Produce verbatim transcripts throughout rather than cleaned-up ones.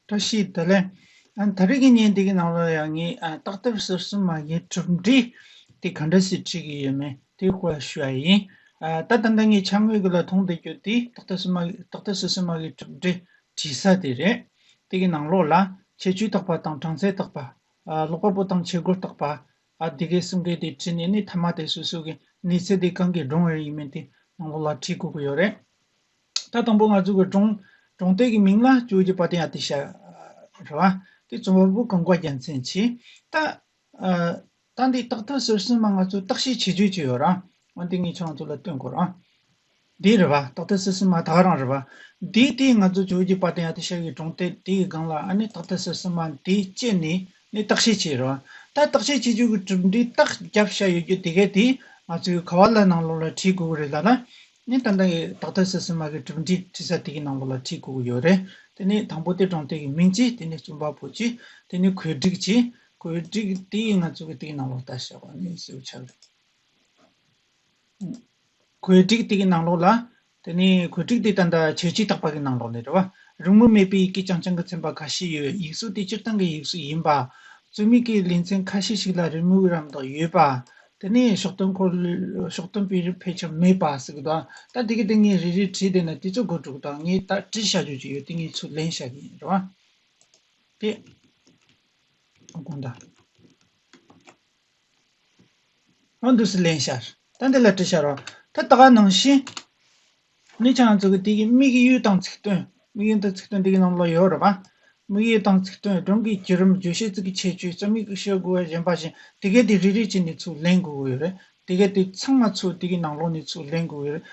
བཀྲ་ཤིས་བདེ་ལེགས། ཨ་ད་རེས་ཀྱི་བརྙན་འདི་གི་ནང་ལ་ཡང་ངས་ཨ་རྟག་ཐབས་ཟུར་གསུམ་མ་གི་གྲུབ་འབྲས་དེ་ག་འདྲ་ཞིག་བྲིས་ཀྱི་ཡོད་མེད་དེའི་སྐོར་ཞུ་ཡ་ཡིན། ཨ་ད་ད་ལྟ་ངས་ཕྱག་ངོས་ཀྱི་ལ་མཐོང་བསྡད་རྒྱུ་དེ་རྟག་ཐབས་ཟུར་མ་གི་རྟག་ཐབས་ཟུར་གསུམ་མ་གི་གྲུབ་འབྲས་བྲིས་ས་དེ་རེད། དེ་གི་ནང་ལོགས་ལ་ཁྱད་ཆོས་བརྟག་པ་དང་གྲངས་ཚད་བརྟག་པ། ཨ་ཀློག་པ་པོ་དང་ཆས་གོས་བརྟག་པ། ཨ་དེ་གའི་གསུམ་གའི་དེ་བྲིས་ནས་ནི་མཐའ་མ་དེ་སོ་སོ་གི་གནས་ཚད་དེ་གང་གི་སྒྲུང་རེ་ཡིན་མིན་དེ་ནང་ལོགས་ལ་བྲིས་དགོས་ཀྱི་ཡོད་རེད། ད་དང་པོ་ང་ཚོ་གི་སྒྲུང་སྒྲུང་དེབ་ཀྱི་མིང་ལ་ཇོ་བོ་རྗེ་དཔལ་ལྡན་ཨ་ཏི་ཤ་རེད་བ། དེ་རྩོམ་པ་པོ་གངས་དཀར་རྒྱལ་མཚན་བྱས། ད་ཨ་ད་འདི་རྟག་ཐབས་ཟུར་གསུམ་མ་ང་ཚོ་བརྟག་དཔྱད་བྱེད་རྒྱུ་ཅིག་ཡོད་ར། འོན་ཏེ་ངས་ཁྱེད་རང་ཚོ་ལ་སྟོན་དགོས་ར། འདི་རེད་བ། རྟག་ཐབས་ཟུར་གསུམ་མ་ད་ག་རང་རེད་བ། འདི་དེ་ང་ཚོ་ཇོ་བོ་རྗེ་དཔལ་ལྡན་ཨ་ཏི་ཤ་གི་སྒྲུང་དེབ་དེའི་སྒང་ལ་ཨ་ནི་རྟག་ཐབས་ཟུར་གསུམ་མ་འདི་བཅད་ནས་ནི་བརྟག་དཔྱད་བྱས་རེད་བ། ད་བརྟག་དཔྱད་བྱེད་རྒྱུ་གི་གྲུབ་འབྲས་རྟགས་བརྒྱབ་བཞག་ཡོད་རྒྱུ་དེ་གས་དེ་ང་ཚོའི་ག་བ་ལ་ནང་ལོགས་ལ་བྲིས་དགོས་ཀྱི་རེད་ལབ་ན། ནི་ད་ལྟ་གི་རྟག་ཐབས་ཟུར་གསུམ་མ་གི་གྲུབ་འབྲས་བྲིས་ས་དེ་གི་ནང་ལོགས་ལ་བྲིས་དགོས་ཀྱི་ཡོད་རེད། དེ་ནི་དང་པོ་དེ་སྒྲུང་དེབ་ཀྱི་མིང་བྱས། དེ་ནི་རྩོམ་པ་པོ་བྱས། དེ་ནི་བཀོད་སྒྲིག་བྱས། བཀོད་སྒྲིག་དེ་ང་ཚོ་གི་དེ་གི་ནང་ལོགས་ལྟ་བཞག་པ་ནི་གསལ་པོ་ཆགས་རེད། བཀོད་སྒྲིག་དེ་གི་ནང་ལོགས་ལ། དེ་ནས་བཀོད་སྒྲིག་དེ་ད་ལྟ་ཁྱད་ཆོས་བརྟག་པ་གི་ནང་ལོགས་ནས་རེད་བ། རི་མོ་མེད་པའི་ཡི་གེ་རྐྱང་རྐྱང་གི་ཚན་པ་ཁ་ཤས་ཡོད། ཡིག་གཟུགས་དེ་སྤྱིར་བཏང་གི་ཡིག་གཟུགས་ཡིན་པ། རྩོམ་ཡིག་གི་ལེ་ཚན་ཁ་ཤས་ཤིག་ལ་རི་མོ་གི་རམ་འདེགས་ཡོད་པ། དེ་ནས་ཕྱོགས་སྟོན་འཁོར་ལོ་ཕྱོགས་སྟོན་པའི་རིགས་ཕལ་ཆེར་མེད་པ་ཟེར་གི་འདུག་ད་དེ་གི་དེ་ངས་རེ་རེ་བྲིས་བསྡད་ན་དེ་ཚོ་དགོས་འགྲོ་གི་འདུག་ངས་ད་བྲིས་བཞག་རྒྱུ་ཅིག་ཡོད། དེ་ངས་ཚུར་ལེན་བཞག་གི་ཡིན་རེད་བ། དེ་དགོངས་དག་འོ་འདུག་སེ་ལེན་ཤར། ད་འདི་ལ་བྲིས་ཤར་བ། ད་ད་ག་ནང་བཞིན། ནི་ཁྱེད་རང་ཚོ་གི་དེ་གི་དམིགས་ཡུལ་དང་ཚིག་དོན། དམིགས་ཡུལ་དང་ཚིག་དོན་འདི་གི་ནང་ལ་ཡོད་རེད་པ། དམིགས་ཡུལ་དང་ཚིག་དོན། སྒྲུང་གི་བརྒྱུད་རིམ། བརྗོད་བྱེད་ཚིག་གི་ཁྱད་ཆོས། རྩོམ་ཡིག་གི་ཤོག་གུ་བ་གཞན་པ་བཞིན་དེ་གས་དེ་རེ་རེ་བྱས་ནས་ཚུར་ལེན་དགོས་ཀྱི་ཡོད་རེད། དེ་གས་དེ་ཚང་མ་ཚུར་དེ་གི་ནང་ལོགས་ནས་ཚུར་ལེན་དགོས་ཀྱི་ཡོད་རེད།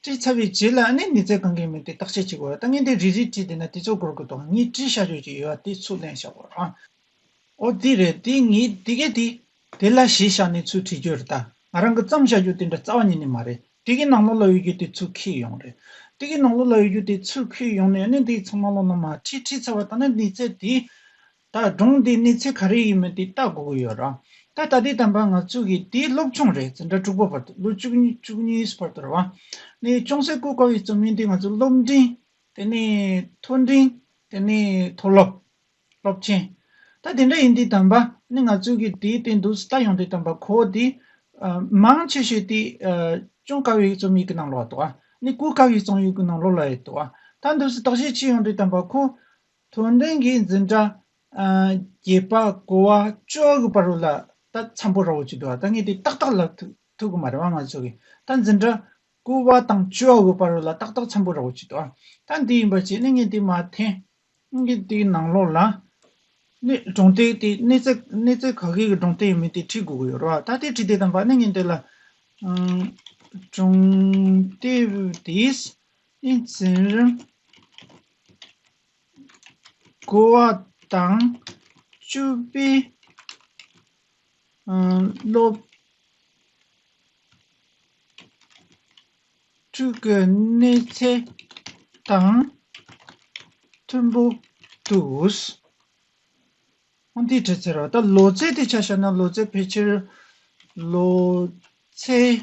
བྲིས་ཚར་བའི་རྗེས་ལ་ནི་གནས་ཚད་གང་གི་མིན་དེ་བརྟག་དཔྱད་བྱེད་དགོས་རེད། ད་ངས་འདི་རེ་རེ་བྲིས་བསྡད་ན་དེ་ཚོ་འགོར་གི་འདུག་ངས་བྲིས་བཞག་རྒྱུ་ཅིག་ཡོད་པ་དེ་ཚུར་ལེན་བཞག་དགོས་རེད། ཨོ་དེ་རེད། དེ་ངས་དེ་གས་དེ་དེ་ལ་གཞི་བཞག་ནས་ཚུར་བྲིས་རྒྱུ་རེད། ད་ང་རང་གིས་བརྩམས་བཞག་རྒྱུ་དེ་འདྲ་རྩ་བ་ཉིད་ནས་མ་རེད། དེ་གི་ནང་ལོགས་ལ་ཡོད་རྒྱུ་དེ་ཚུར་ཁྱེར་ཡོང་རེད། དེ་གི་ནང་ལོགས་ལ་ཡོད་རྒྱུ་དེ་ཚུར་ཁྱེར་ཡོང་ནས་ནི་དེ་ཚང་མ་ལོག་ནང་མར་བྲིས། བྲིས་ཚར་བ་དང་ནི་གནས་ཚད་དེ། ད་སྒྲུང་དེ་གནས་ཚད་ག་རེ་ཡིན་མིན་དེ་བལྟ་དགོས་ཀྱི་ཡོད་ར། ད་ད་ལྟའི་དམ་པ་ང་ཚོ་གི་དེ་སློབ་ཆུང་རེད། འཛིན་གྲྭ་དྲུག་པ་བར་དུ། ལོ་བཅུ་གཉིས་བཅུ་གཉིས་བར་དུ་རེད་བ། ནི་ཅུང་ཟད་གོ་དཀའ་བའི་རྩོམ་ཡིག་དེ་ང་ཚོ་སློབ་འབྲིང་། དེ་ནས་མཐོ་འབྲིང་། དེ་ནས་མཐོ་སློབ། སློབ་ཆེན། ད་དེ་འདྲ་ཡིན་དུས་དམ་པ་ནི་ང་ཚོ་གི་དེའི་སྟེང་དུ་ལྟ་ཡོང་དུས་དམ་པ་ཁོ་དེ་ཨ་མང་ཆེ་ཤོས་དེ་ཨ་ཅུང་དཀའ་བའི་རྩོམ་ཡིག་གི་ནང་ལོགས་འདུག་ཨ། ནི་གོ་དཀའ་བའི་རྩོམ་ཡིག་གི་ནང་ལོགས་ལ་ཡོད་འདུག་ཨ། ད་འདུག་སེ་བརྟག་དཔྱད་བྱེད་ཡོང་དུས་དམ་པ་ཁོ་མཐོ་འབྲིང་གི་འཛིན་གྲྭ་ཨ་བརྒྱད་པ་དགུ་པ་བཅུ་པ་གི་བར་དུ་ལ་ད་འཚམ་པོ་ར་བོ་ཅིག་འདུག་ཨ། ད་ངས་དེ་ཏག་ཏག་ལབ་ཐུབ་ཐུབ་གི་མ་རེད་བ། ང་ཚོ་གི་ད་འཛིན་གྲྭ་དགུ་པ་དང་བཅུ་པ་གི་བར་དུ་ལ་ཏག་ཏག་འཚམ་པོ་ར་བོ་ཅིག་འདུག་ཨ། ད་འདི་ཡིན་པ་བྱས་ནས་ངས་དེ་མར་འཐེན། ངས་དེའི་ནང་ལོགས་ལ་ནི་སྒྲུང་དེབ་དེ་གནས་ཚད་གནས་ཚད་ག་གི་གི་སྒྲུང་དེབ་ཡིན་མིན་དེ་བྲིས་དགོས་ཀྱི་ཡོད་རེད་བ། ད་དེ་བྲིས་དུས་དམ་པ་ནི་ངས་འདི་ལ་ཨང་སྒྲུང་དེབ་དེ་ནི་འཛིན་རིམ་དགུ་པ་དང་བཅུ་པའི་ཨང་སློབ་ཕྲུག་གི་གནས་ཚད་དང་མཐུན་པོ་འདུག་འོ་འདི་བྲིས་ཚར་བ། ད་ལོ་ཚད་དེ་ཆ་བཞག་ན་ལོ་ཚད་ཕལ་ཆེར་ལོ་ཚད་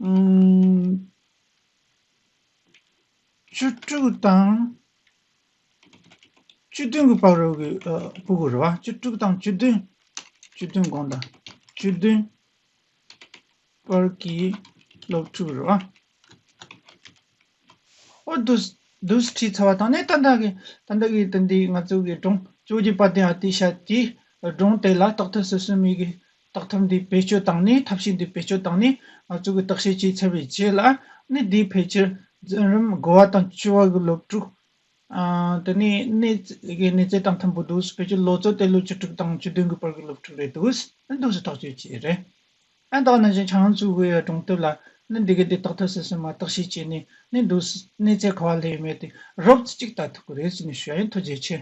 ཨང་བཅུ་དྲུག་དང་བཅུ་བདུན་གྱི་བར་རུ་གི་ཨ་ཕྲུ་གུ་རེད་བ། བཅུ་དྲུག་དང་བཅུ་བདུན། བཅུ་བདུན་དགོངས་དག་བཅུ་བདུན་བར་གྱི་སློབ་ཕྲུག་རེད་བ། ཨོ་འདུག་འདུག་བྲིས་ཚར་བ་དང་ནི་ད་ལྟ་གི་ད་ལྟ་གི་ད་འདི་ང་ཚོ་གི་སྒྲུང་ཇོ་བོ་རྗེ་དཔལ་ལྡན་ཨ་ཏི་ཤ་དེའི་སྒྲུང་དེ་ལ་རྟག་ཐབས་ཟུར་གསུམ་མའི་གི་རྟག་ཐབས་འདི་བེད་སྤྱོད་བཏང་ནས། ཐབས་ཤེས་འདི་བེད་སྤྱོད་བཏང་ནས་ང་ཚོ་གི་བརྟག་དཔྱད་བྱས་ཚར་བའི་རྗེས་ལ་ནི་འདི་ཕལ་ཆེར་འཛིན་རིམ་དགུ་པ་དང་བཅུ་པ་གི་སློབ་ཕྲུག་ཨ་དེ་ནས་གནས་ཚད་གནས་ཚད་དང་མཐུན་པོ་འདུག་ཕལ་ཆེར་ལོ་ཚོད་དེ་ལོ་བཅུ་དྲུག་དང་བཅུ་བདུན་གྱི་བར་གྱི་སློབ་ཕྲུག་རེད་འདུག་འདུག་སེ་ཐག་གཅོད་བྱས་རེད། ཨ་ད་ནང་བཞིན་ཁྱེད་རང་ཚོ་གི་སྒྲུང་དེབ་ལ་ནི་འདི་ག་དེ་རྟག་ཐབས་ཟུར་གསུམ་མ་བརྟག་དཔྱད་བྱས་ནས་ནི་འདུག་སེ་གནས་ཚད་ག་པར་སླེབས་ཡོད་མེད་དེ་རོབ་ཙམ་ཅིག་ལྟ་ཐུབ་ཀྱི་རེད་ཟེར་ནས་ཞུ་ཡ་ཡིན། ཐུགས་རྗེ་ཆེ།